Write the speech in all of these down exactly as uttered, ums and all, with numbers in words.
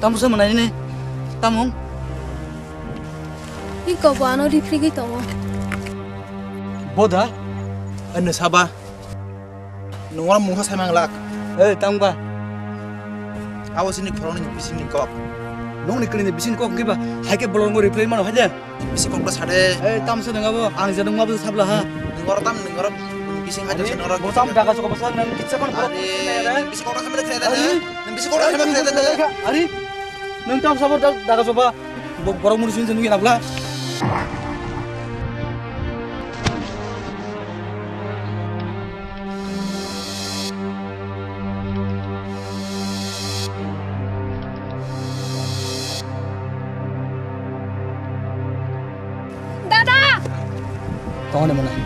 Tamo se mwnai ni? Tamo? Iko bo ano riphrigwi tongo. Boda? Ano saba? Nwng oro mungsa sai manglak. Ei, tamo ba? Abo chini khoroknwi bisingni kok. Nokni kwrwini bisingni kok hwnkhe ba, hai khe bolongo reply mano hai de. Bisi kokno sade. Ei, tamsa nang abo, ang je nang mabo sabla ha. Nwng oro tam, nwng oro bising hajar se noro. Bo tam daga choba sa nang kitsa kon. Are, bisi kokno samle khrede. Are. Nwng bisi kokno samle khrede. Are. Nwng tam sabo daga choba. Borok muri sin nugwi nabla. Dada! Tongo de mwnai.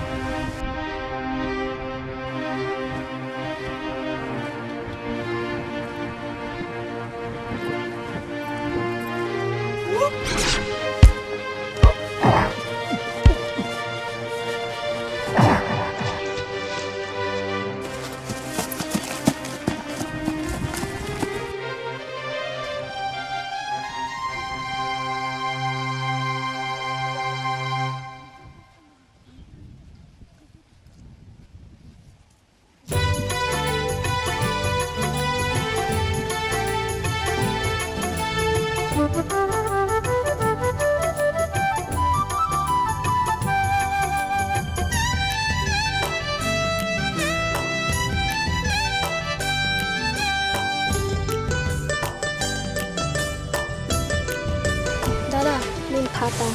Dada, nini pha ta.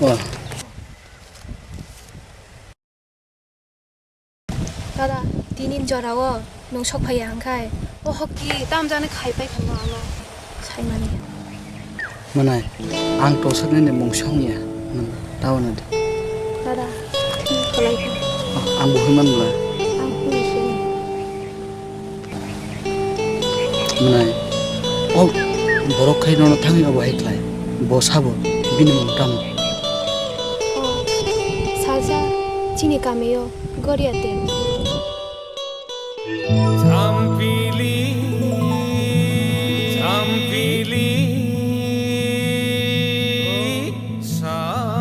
O. Dada, tini jora o nwng sok phaiya hwnkhe, o hoki tam jani khai pai phano ano saimani. Mwnai, ang tosaknani mungsa wngya, nwng tao nadi. Dada, thwi kwlai khe. Ang bo hwnwi manla. Ang hwnwi se. Mwnai, o borok khai nono thangwi abo hai khlai. Bo sabo, bini mung tamo? O, salsa chini kamio Goria tel. Sampili, sampili, sampili,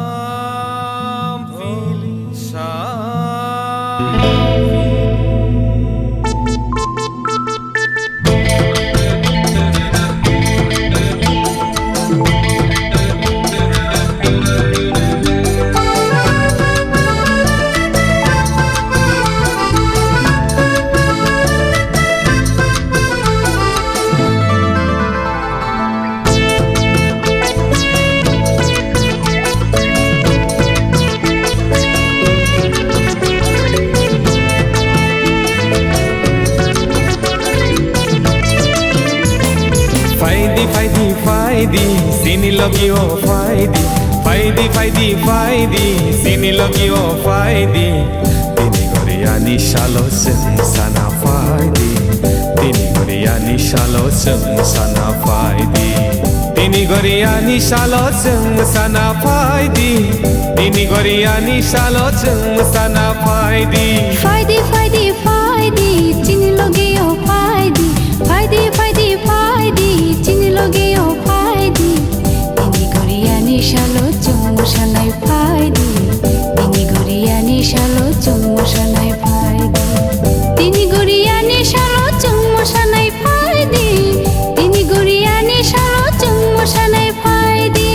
sampili. Phaidi, phaidi, phaidi, chini logio phaidi. Phaidi, phaidi, phaidi, chini logio phaidi. Tini goriani salo chwng sana phaidi. Tini goriani salo chwng sana phaidi. Tini goriani salo chwng sana phaidi. Tini goriani salo chwng sana phaidi. Phaidi, phaidi, phaidi, chini logio phaidi. Phaidi, phaidi, phaidi, chini logio phaidi. Tini goriani salo chwng mosanai phaidi. Tini goriani salo chwng mosanai phaidi. Tini goriani salo chwng mosanai phaidi. Tini goriani salo chwng mosanai phaidi.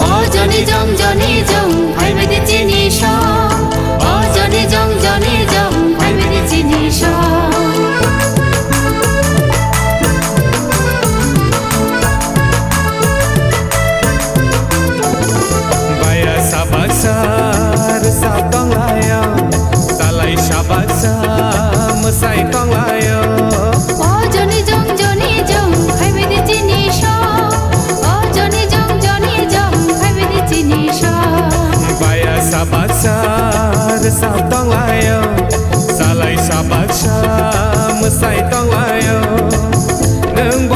O joni jong, joni jong, phaibaidi chini song. O joni jong, joni jong, phaibaidi chini song. Baya sabaksa rwchap tonglaio, salai sabaksa mwsai tonglaio. O joni jong, joni jong, phaibaidi chini song. O joni jong, joni jong, phaibaidi chini song. Baya sabaksa rwchap tonglaio, salai sabaksa mwsai tonglaio. Nwng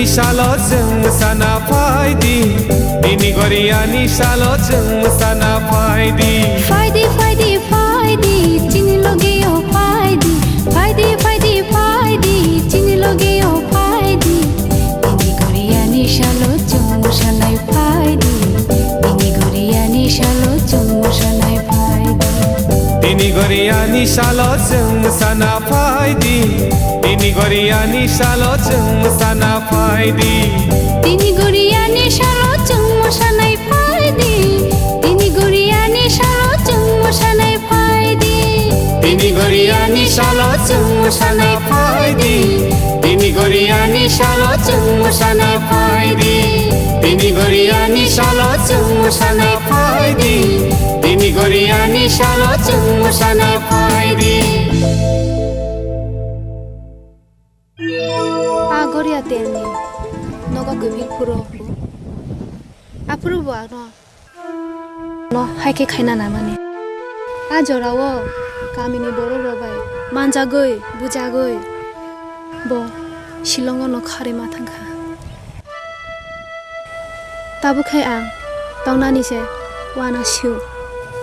Salo chwng mwsana phaidi, tini goriani salo chwng mwsana phaidi. Phaidi, phaidi, phaidi, chini loge o phaidi. Phaidi, phaidi, phaidi, chini loge o phaidi. Tini goriani salo chwng mwsanai phaidi. Tini goriani salo chwng mwsanai phaidi. Tini goriani salo chwng mwsana phaidi. Tini goriani salo chwng mwsana phaidi. Tini goriani salo chwng mwsanai phaidi. Tini goriani salo chwng mwsanai phaidi. Tini goriani salo chwng mwsanai phaidi. Tini goriani salo chwng mwsanai phaidi. Tini goriani salo chwng mwsanai phaidi. Tini goriani salo chwng mwsanai phaidi. A goria telni nogo kwbir phuru. Aphuru bo ano no hai khe khaina namani. A jorao kamini borok rok bai manjagwi, bujagwi bo Shillongo no kharwi ma thangkha. Tabuk khe ang tongnani se uanasio.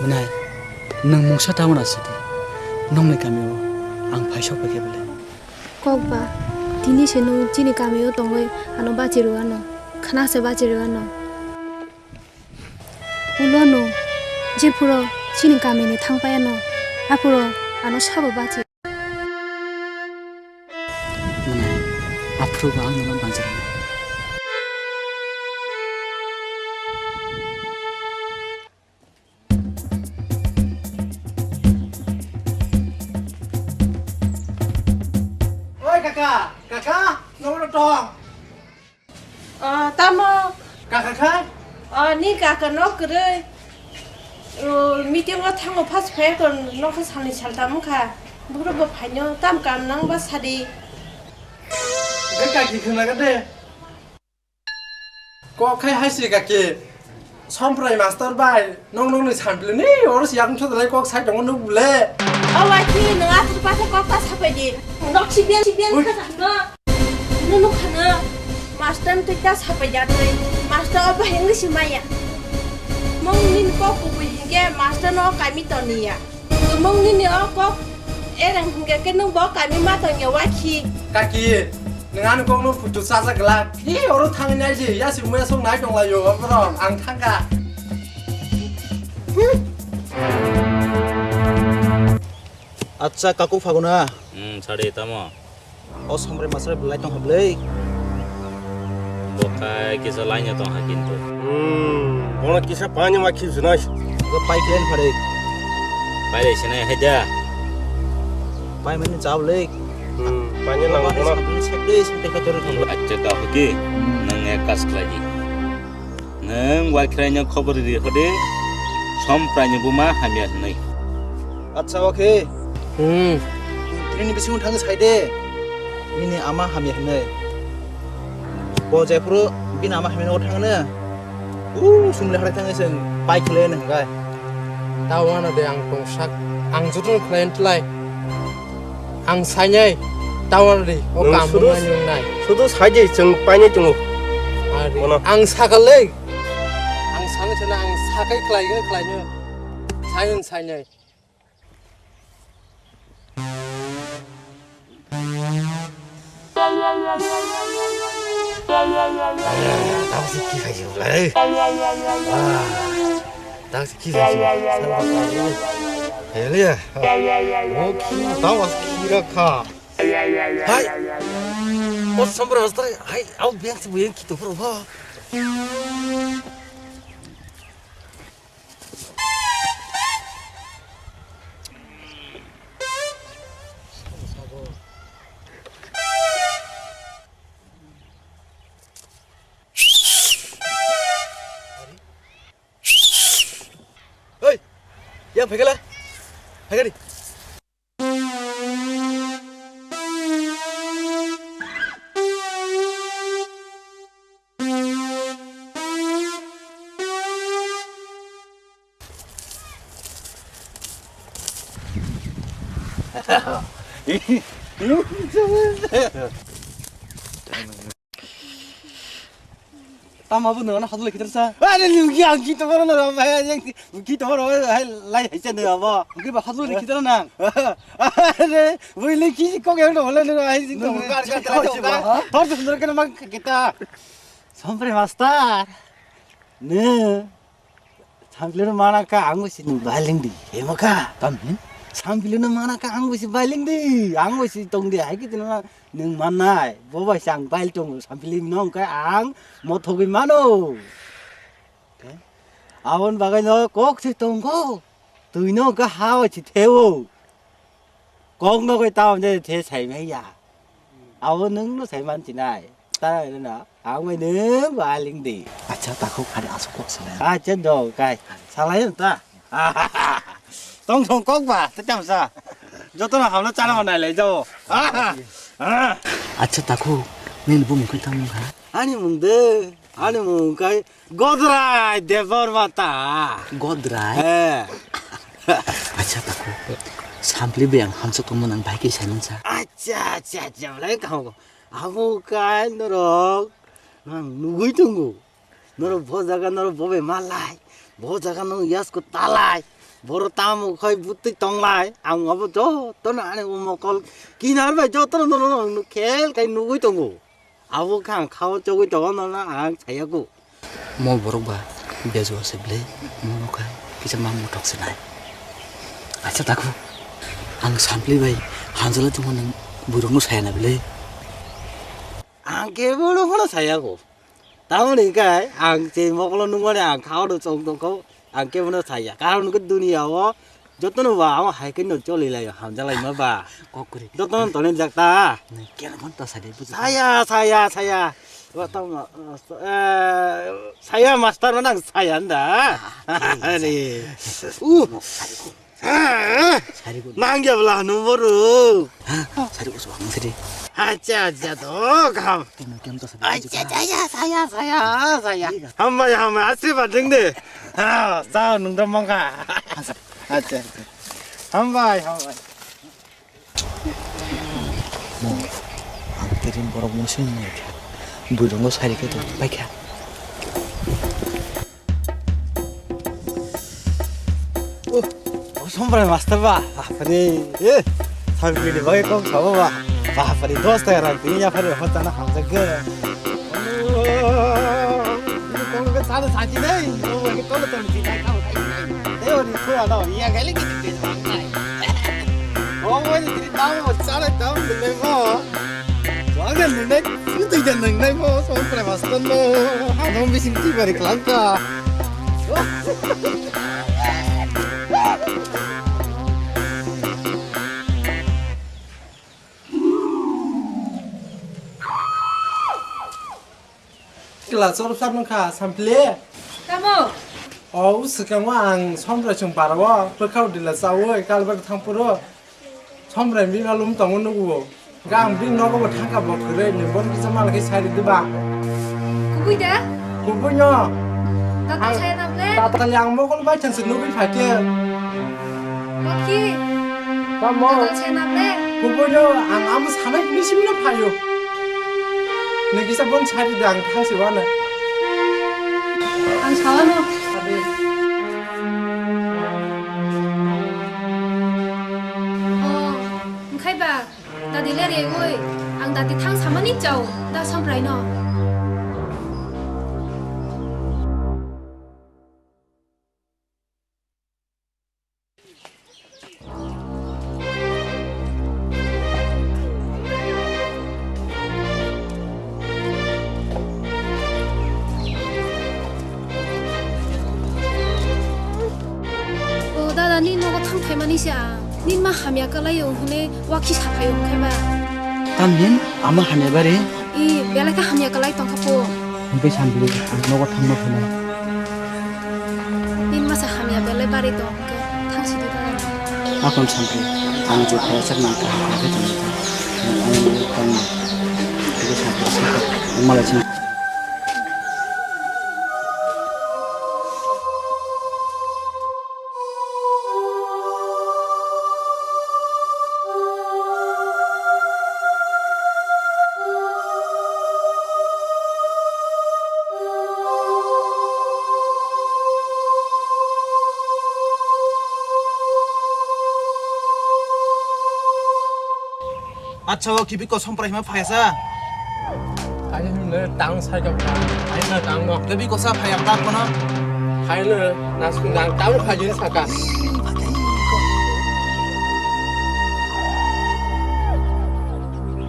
Mwnai, nwng mungsa tamo na sidi. Nongni kamio ang phaisok bai khe belai. Kokba, tini se nwng chini kamio tongwi ano bachi rwano, khna se bachi rwano. Ulo nwng jephuru chini kamini thang paiano, aphuru ano sabo bachi. Mwnai, aphuru bo ang nono banjak. Oi kaka, kaka, nongno tong. Ah, tamo? Kaka kha? Ah, ni kaka nok kwrwi. Oh, meeting o thango first phai kon nok salni sal tamo kha. Buru bo phaino tam kam nang ba sadi. Kaki khna ga de. Kok khai hai se kaki. Somprai master bai, nong nong ni sampli ni, oro si yakung chot lai kok sai tongo nuk bule. O wai ki, nang atur pasa kok ta sapai di. Nok si bian, si bian. Ui. Kha sa no. No nuk khana. Master tui ta sapai ya tui. Master o bahing si maya. Mong nin kok kubui hingke master no kami toniya. Tumung nini o kok ereng hingke ke nung bo kami ma tongya wakhi. Kaki, nung ani kok nung phutu chacha glak. Hi oro thangwi nai ji, ya si muya song nai tong laio, borok, ang thangka. Acha, kaku Phaguna. Hmm, sadi tamo. O somre masre belai tong hablei. Bo khai kisa laina tong ha kintu. Hmm, bono kisa pani ma khil sunai. Go pai klen phare. Pai le sinai haida. Pai mani chao lei. Hmm, pani nang bono. Sabni sabni sabni ka jori thang. Acha ka hoki nang ek kas khlai di. Nwng wakhraino khobor ri hode, Sompraini buma hamya hwnwi. Acha, o khe. Hmm. Tini bisingo thangwi sai de. Nini ama hamya hwnwi. Bo jephuru bini ama hamya nogo thangno. U sumle harai thangwi chwng pai khlai hwnwi hwnkhe. Ta wana de ang tongsak. Ang jotono khlai hwn tlai. Ang sainai, tawar di, o nwng kamu sudu, nai nwng nai. Sudu saidi, chwng painai tongo. Ari, bono. Ang sakalei. Ang sangwi sana, ang sakai khlai, khlai, khlai. Sainai, sainai. Tamo si ki khai si ulai. Tamo si ki khai si. Hello ya. O ki, tamo si ki ra kha. Hai. O sombra astra, hai, au biang si buyang ki to pro ba. Hei, yang phaikhala, phaikha di. Tamo abo nwng ano hajlo khitar sa. Are lugi ang ki toboro no bai ang ki toboro hai lai hai sa nwng abo. Lugi ba hajlo khitar nang. Are bui le ki kok yang no le no hai sing to kar kar kar. Thor sundor ke mang kita. Sompre master. Ne. Sample no mana ka ang si nwng bailing di. Hemo ka. Tam hin. Sample no mana ka ang si bailing di. Ang si tong di hai ki tino. Nwng mannai, bo bai se ang bail tongo, sampili mino hwnkhe ang mothogwi mano. Aboni bagwino kok se tongo, twino hwnkhe ha bai se theo. Kok nogwi tamoni the sai manya. Abo nwngno sai man sinai. Ta rwna, ang bai nwng baling di. Acha, takhuk, hari aswk kok salai. Acha, do, kai. Salai ta. Tong thong kok ba, te cham sa. Joto no hamno chana ma nai lai jao. Acha takhuk, nini bumung khe tamo kha? Ani mung de, ani mung kai Godrai Debbarma ta. Godrai? Eh. Acha takhuk, sampli be ang hamsa tongmo nang bai khe sai mung sa. Acha, acha, acha, lai ka ho. Abo kai norok nang nugui tongo. Norok bo jaga norok bo bai malai, bo jaga norok yasko talai, boro tamo khai butwi tonglai, ang abo jotono ani o mokol kinar bai jotono norok khel khai nugui tongo. Abo khe ang khao chogui tongo, norokno ang sayago. Mo borok ba bejua se ble, mo no khai kisa ma muthok se nai. Acha takhuk, ang sampli bai hanjala tongma nang burokno saya na ble. Ang khe borokno sayago. Tamoni hwnkhe ang se mokolo nukmani ang khao no chong tongkho, ang kebono saya. Karon hwnkhe duniya o jotono ba amo hai khe no choli lai hamjak lai ma ba. Kok kwrwi. Jotono toni jak ta. Nang keno phano ta sai de bujo. Saya, saya, saya. Wa tamo, eh, saya master ma nang saya nda. Ah, Ani. Uh. Sari ko. Nang ya bela number. Sari ko suang sari. Acha, acha, to kam. Kem, kem to sari. Acha, acha, ya, saya, saya, saya. Hambai, hambai, asri ba ding de. Ha, sa nung dam mangka. Acha, acha. Hambai, hambai. Mo, ang terin borok mo sini mo. Burung ko sari ko to, baik ya. Oh, oh, Sombrai master ba, bapre, eh, sampili ni bagwi kok sabo ba, bapre, dos taka rang tini yaphar ho tana hamjak ge. Oh, ini kok ke sada saji nei, oh, ini kok to ni kai kau kai nei. Eh, ini tu ada, iya kali gitu gitu bang kai. Oh, ini tini tamu sada tamu ni mo. Waga nungnai, putui da nungnai mo, Somprai master no. Ano bising twi bari klang ka. Kla chorop chap nung kha, Sampli? Tamo? O, swkango ang Somprai chwng barao, bwkhao dila chaui, kalbar thang phuru. Somprai bini malum tongo nugo. Ga ang bini nogo bo thangka bo kwrwi, ni bon kisa mal khe sai rwdi ba. Kubui da? Kubui no. Tatal saya nam le? Tatal yang mokol bai chang se nugui phaikhe. Okhi. Tamo. Tatal saya nam le? Kubui no, ang amo sanai bini simi no phaio. Ni kisa bon sai rwdi ang thang se wano. Ang sawano. Oh, wngkhai ba, dadi le reui, ang dadi thang samani chao, da Somprai no. O dada, ni nogo thang phaimani se ang. Nini ma hamya kwlai o hwnwi wakhi sa phai o, wngkhe ba? Tamni ama hamya bari? I, belai khe hamya kwlai tongkha po. Hwnkhe Sampli, ang nogo thangma phano. Nini masa hamya belai bari tong hwnkhe thang sidi dada. Akon Sampli, ang je phaiya sak nang kaham khe tongkha. Ang nogo thangma. Hwnkhe Sampli, malai chini. Acha, o kibi kosom prai ma phai sa. Ani hwnle tang sai ka pha. Ani na tang no. Lebi kosa phai ang tak kono. Hai le nas kun dang tang khai jin saka.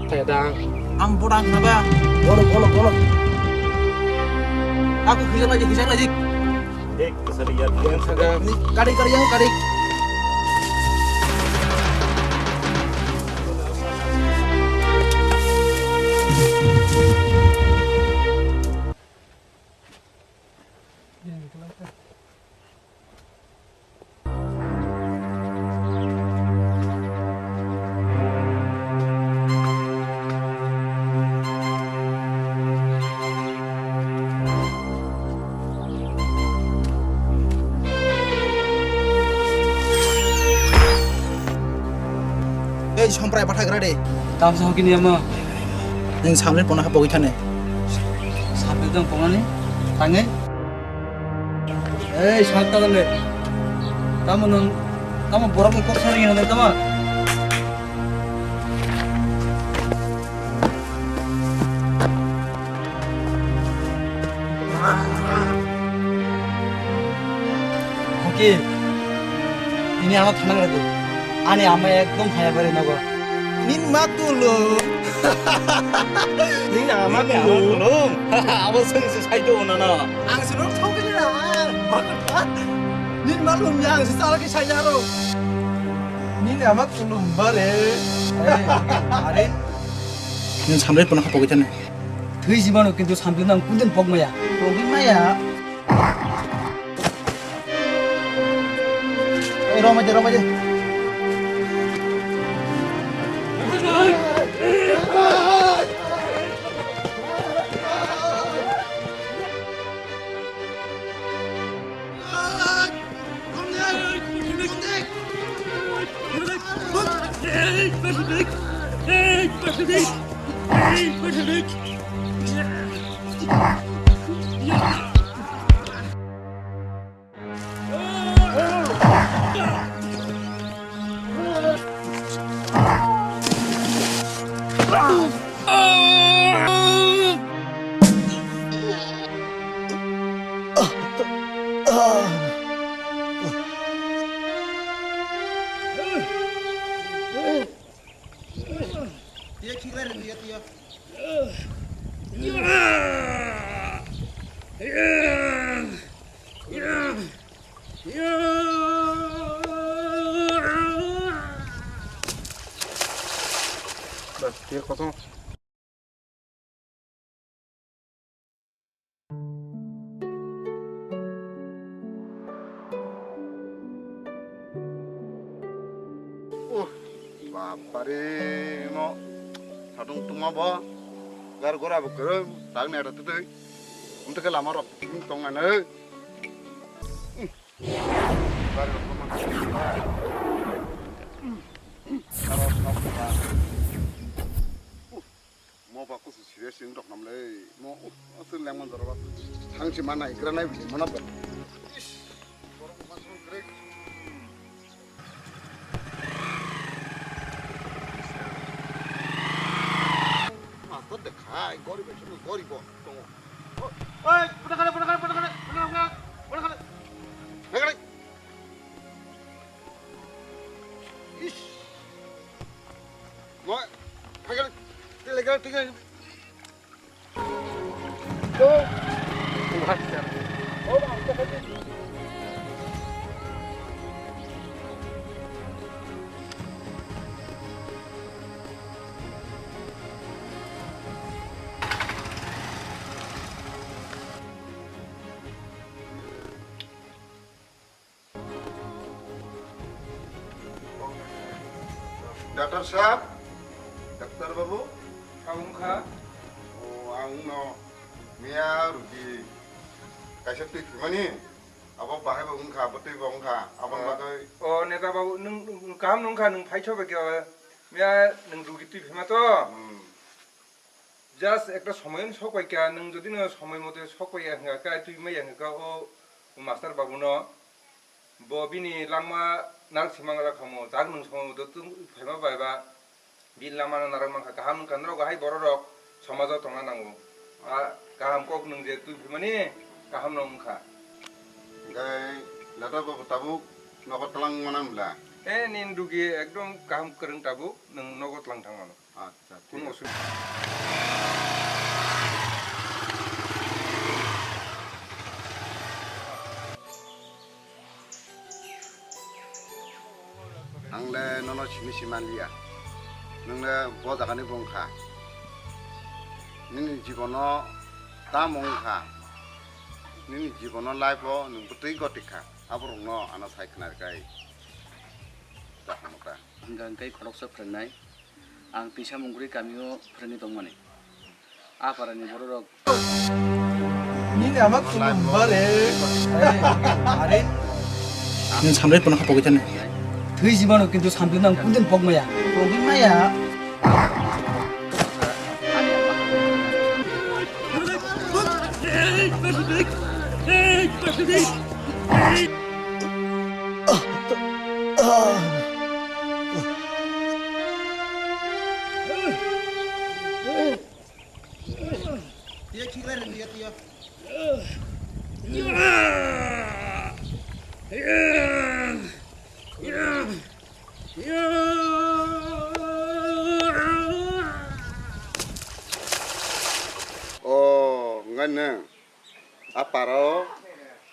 Hai dang. Ang bodang na ba. Bolo, bolo, bolo. Aku hijang lagi, hijang lagi. Dek, keserian. Kari, kari, yang kari. Ei, somprai pathagra de. Tamsa hokini ama. Neng samle pona hapogwi thane. Samle dong ponani. Tangai. Ei, sat ta le. Tamo nang, tamo borok ni kok sari nang tamo. Hoki, ini ano thanang radu. Ani ama ekdom khaya bari nogo. Nin ma tulung. Nin ama tulung. Abo sung se sai do na na. Ang se rok thok ni na. Nin ma lum ya ang se sala ki sai na ro. Nin ama tulung bare. Are. Nin samre pona hapogwi thane. Thwi jibano kintu samre nang kundin pok maya. Pogwi maya. Ei, roma je, roma je. Bas, tiya kotor. Uh, bapare, mo satung tuma bo, gar gora bo kerem, tang ne ada tutu, untuk ke lama rok, tong ane. Mo ba kusu serious wng rok nam le. Mo, uh, aswk lengman jora ba. Thang si mana igra nai bini mana ba. Ish, borok ma song krek. Master de khai, gori bai sunu gori bo. Tongo. Oi, pura khale, pura khale, pura khale, pura khale, pura khale. Hai khale. Ish. Mo, hai khale. Tile khale, tile khale. Doctor sahab, doctor babu. Ang wngkha. O, ang no miya rugi kaisa twi phimani, abo bahai bo wngkha, abo twi bo wngkha, aboni bagwi. O, neta babu, nwng, nwng kaham wngkha, nwng phai sobai khe, miya nwng rugi twi phima to? Hmm. Just ekta somoy wng sok pai kha, nwng jodi no somoy mote sok pai ya hwnga kha, twi ma ya hwnga kha, o master babu no, bo bini langma nang simang la khamo, jak nwng somoy mote twi phaima bai ba, Bini lama no narwk mankha, kaham wngkha norok hai borok rok somajo tongna nango. A kaham kok nwng je twi phimani kaham no wngkha. Hingke Lada babu tabuk nogo twlang mano bla? E nini rugi ekdom kaham kwrwng tabuk, nwng nogo twlang thang mano. Acha, thik. Kunu asuk. Ang le nono simi si manliya. Nwng le bo jaga ni bo wngkha. Nini jibono tamo wngkha. Nini jibono life o nwng bwtwi goti kha. Aborok no ano sai khna rwkha. Hingka hingke khoroksa phrwngnai. Ang tisa mungkri kamio phrwngwi tongmani. A parani bororok. Nini ama kulum bare. Are. Nini samrai pono kha pogwi thani. Thwi jibano kintu samrai nang kudin pogmaya. Pogwi maya. O, wngkha nwng a parao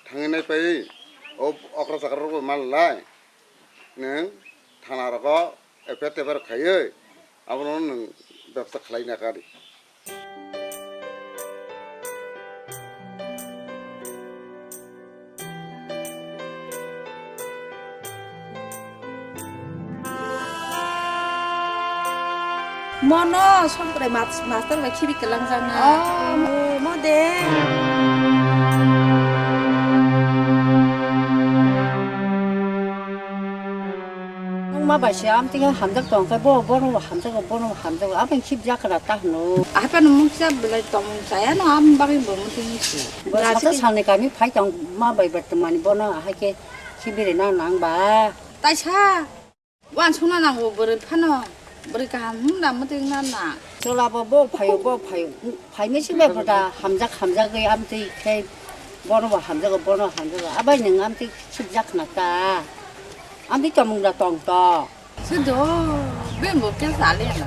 thangwi naipai, o okra chakra rokbo manlai, nwng thana rogo F I R tepar khaiwi abono nwng bebsa khlai na kari. Mono Songkrai mas-, master bai khibi kwlangjakna. Oh, mo, mo de. Nwng ma bai se amtwingo hamjak tong khe bo, bono bo hamjago, bono bo hamjago. Aboni khibjak khna ta hwno. Haphano mungsa belai tongmung chaya no, aboni bagwi bo muitu si. Bo sata salni kami phai tong ma bai bertwmani bono ahai khe khibiri na nang ba. Taisa. Wansukna nango bwrwi phano. Bwrwi kaham hwnda mwtwi wngna na. Chwla bo, bo phaio, bo phaio. Phaimai se bai bo da hamjak, hamjagwi amtwi khe bono bo hamjago, bono hamjago. Abai nwng amtwi sibjak khna ta. Amtwi tongmung da tong to. Sido, bini bo khe sale na.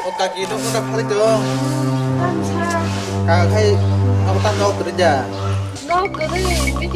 O kaki, nokno ta phari to. Tamsa. Kaka khai, abo ta nok kwrwi da. Nok kwrwi, video